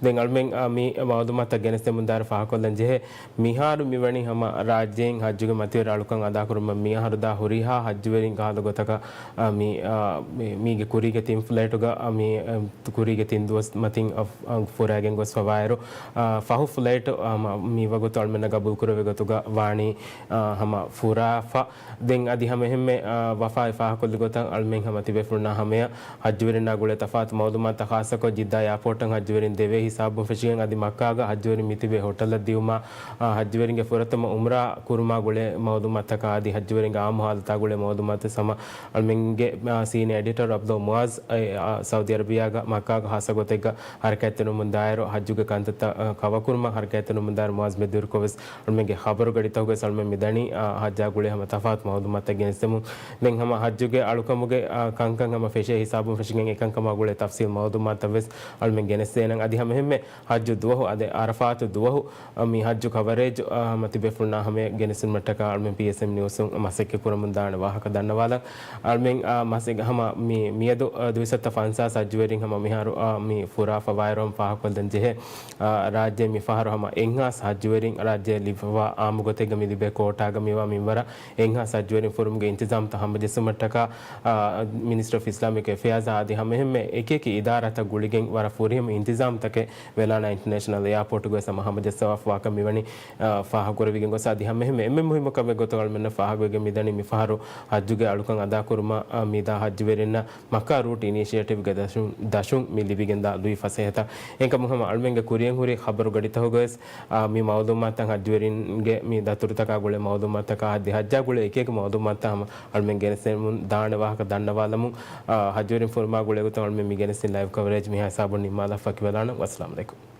ދެން އަޅުމެން، އާ، މި މައުލޫމާތަށް ގެނެސްދެމުންދާއިރު ފާހަގަކޮށްލަން ޖެހޭ. މިހާރު މިވަނީ ހަމަ ރާއްޖޭން ހައްޖުގެ މަތިވެރި އަޅުކަން އަދާކުރުމަށް މިއަހަރު ދާ ހުރިހާ ހައްޖުވެރިން ކަހަލަ ގޮތަކަށް، އާ، މި، އާ، މި، މީގެ ކުރީގެ ތިން ފްލައިޓުގަ، އާ، މި، އާ، ކުރީގެ ތިން ދުވަސް މަތިން އަ، އަ، ފުރާގެން ގޮސްފަވާއިރު، އާ، ފަހު ފްލައިޓު، އާ، މަ، މި ވަގުތު އަޅުމެންނަށް ގަބޫލުކުރެއްވި ގޮތުގަ ވާނީ، އާ، ހަމަ ފުރާފަ. ދެން އަދި ހަމައެހެންމެ، އާ، ވަފާ އެ ފާހަގަކޮށްލި ގޮތަށް އަޅުމެން ހަމަ ތިބޭފުޅުންނާ ހަމަޔަށް ހައްޖުވެރިންނާ ގުޅޭ ތަފާތު މައުލޫމާތުތައް ޚާއްޞަކޮށް ޖިއްދާ އެއާޕޯޓަށް ހައްޖުވެރިން ދެވޭ ހިސާބުން ފެށިގެން އަދި މައްކާގަ ހައްޖުވެރިން މިތިބޭ ހޮޓަލަށް ދިއުމާ، އާ، ހައްޖުވެރިންގެ ފުރަތަމަ އުމްރާ ކުރުމާ ގުޅޭ މައުލޫމާތަކާ އަދި ހައްޖުވެރިންގެ އާއްމު ހާލަތާ ގުޅޭ މައުލޫމާތު ހަމަ އަޅުމެންގެ، އާ، ސީނިއާ އެޑިޓަރ އަބްދުﷲ މުއާޒް، އެ، އާ، ސައުދީ އަރަބިއާގަ މައްކާގަ ޚާއްޞަ ގޮތެއްގަ ހަރަކާތްތެރިވަމުން ދާއިރު ހައްޖުގެ ކަންތައްތައް، އާ، ކަވަރ ކުރުމަށް ހަރަކާތްތެރިވަމުން ދާއިރު މުއާޒް މެދުވެރިކޮށް ވެސް އަޅުމެންގެ ޚަބަރު ގަޑިތަކުގައި ވެސް އަޅުމެން މިދަނީ، އާ، ހައްޖާ ގުޅޭ ހަމަ ތަފާތު މައުލޫމާތުތައް ގެނެސްދެމުން. ދެން ހަމަ ހައްޖުގެ އަޅުކަމުގެ، އާ، ކަންކަން ހަމަ ފެށޭ ހިސާބުން ފެށިގެން އެކަންކަމާ ގުޅޭ ތަފްސީލް މައުލޫމާތައް ވެސް އަޅުމެން ގެނެސްދޭނަން. އަދި ހަމައެހެންމެ ހައްޖު ދުވަހު، އަދި އަރަފާތު ދުވަހު، އަ، މި ހައްޖު ކަވަރޭޖް، އަ، ހަމަ ތިބޭފުޅުންނާ ހަމަޔަށް ގެނެސްދިނުމަށްޓަކާ އަޅުމެން ޕީއެސްއެމް ނިއުސުން މަސައްކަތް ކުރަމުން ދާނެ ވާހަކަ ދަންނަވާލަން. އަޅުމެން، އަ، މަސައްކަތް ހަމަ މި، މިއަދު، އަ، ދުއިސައްތަ ފަންސާސް ހައްޖުވެރިން ހަމަ މިހާރު، އަ، މި ފުރާ ފަވާއިރު ހަމަ ފާހަގަކޮށްލަން ޖެހޭ. އަ، ރާއްޖެ މި ފަހަރު ހަމަ އެއްހާސް ހައްޖުވެރިން ރާއްޖެ ލިބިފަވާ އާއްމު ގޮތެއްގަ މި ލިބޭ ކޯޓާގަ މިވާ މިންވަރަށް އެއްހާސް ހައްޖުވެރިން ފުރުމުގެ އިންތިޒާމްތައް ހަމަޖެއްސުމަށްޓަކާ، އާ، މިނިސްޓްރީ އޮފް އިސްލާމިކް އެފެއާޒް އަދި ހަމައެހެންމެ އެކިއެކި އިދާރާތައް ގުޅިގެން ވަރަށް ފުރިހަމަ އިންތިޒާމްތަކެއް ވެލާނާ އިންޓަރނޭޝަނަލް އެއާޕޯޓުގައި ހަމަ ހަމަޖައްސަވާފަވާކަން މިވަނީ، އާ، ފާހަގަކުރެވިގެން ގޮސް. އަދި ހަމައެހެންމެ އެންމެ މުހިއްމު ކަމެއް ގޮތުގަ އަޅުމެންނަށް ފާހަގަވެގެން މިދަނީ މިފަހަރު ހައްޖުގެ އަޅުކަން އަދާކުރުމަށް، އާ، މިދާ ހައްޖުވެރިންނަށް މައްކާ ރޫޓް އިނިޝިއޭޓިވްގެ ދަށުން، ދަށުން މި ލިބިގެންދާ ލުއި ފަސޭހަތައް. އެކަމު ހަމަ އަޅުމެންގެ ކުރިއަށް ހުރި ޚަބަރު ގަޑިތަކުގަވެސް، އާ، މި މައުލޫމާތަށް ހައްޖުވެރިންގެ މި ދަތުރުތަކާ ގުޅޭ މައުލޫމާތަކާ އަދި ހައްޖާ ގުޅޭ އެކިއެކި މައުލޫމާތަށް ހަމަ އަޅުމެން ގެނެސްދެމުން ދާނެ ވާހަކަ ދަންނަވާލަމުން، އާ، ހައްޖުވެރިން ފުރުމާ ގުޅޭ ގޮތުން އަޅުމެން މި ގެނެސްދިން ލައިވް ކަވަރޭޖް މިހާ ހިސާބުން ނިންމާލާފަ ވަކިވެލާނަން. ވައްސަލާމް އަލައިކުމް.